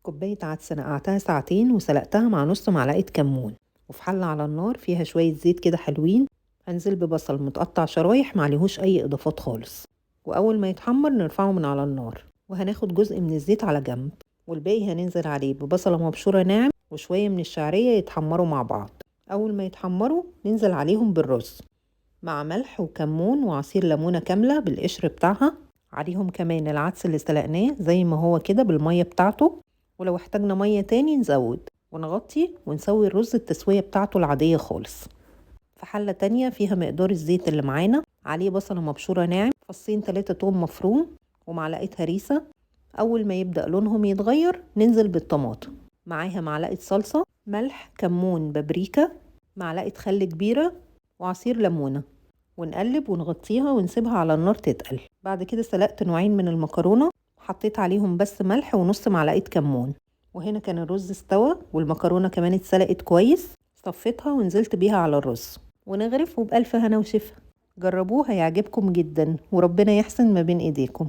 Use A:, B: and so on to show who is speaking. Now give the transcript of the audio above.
A: كوباية عدس نقعتها ساعتين وسلقتها مع نص معلقة كمون، وفي حلة على النار فيها شوية زيت كده حلوين. هنزل ببصل متقطع شرايح معلهوش أي إضافات خالص، وأول ما يتحمر نرفعه من على النار، وهناخد جزء من الزيت على جنب، والباقي هننزل عليه ببصلة مبشورة ناعم وشوية من الشعرية يتحمروا مع بعض. أول ما يتحمروا ننزل عليهم بالرز مع ملح وكمون وعصير ليمونة كاملة بالقشر بتاعها، عليهم كمان العدس اللي سلقناه زي ما هو كده بالمية بتاعته، ولو احتاجنا مية تاني نزود، ونغطي ونسوي الرز التسوية بتاعته العادية خالص. في حلة تانية فيها مقدار الزيت اللي معانا، عليه بصلة مبشورة ناعم، فصين 3 توم مفروم، ومعلقة هريسة. أول ما يبدأ لونهم يتغير ننزل بالطماطم، معاها معلقة صلصة، ملح، كمون، بابريكا، معلقة خل كبيرة، وعصير ليمونة، ونقلب ونغطيها ونسيبها على النار تتقل. بعد كده سلقت نوعين من المكرونة، حطيت عليهم بس ملح ونص معلقة كمون. وهنا كان الرز استوى والمكرونة كمان اتسلقت كويس، صفيتها ونزلت بيها على الرز، ونغرف، وبألف هنا وشفا. جربوه هيعجبكم جدا، وربنا يحسن ما بين ايديكم.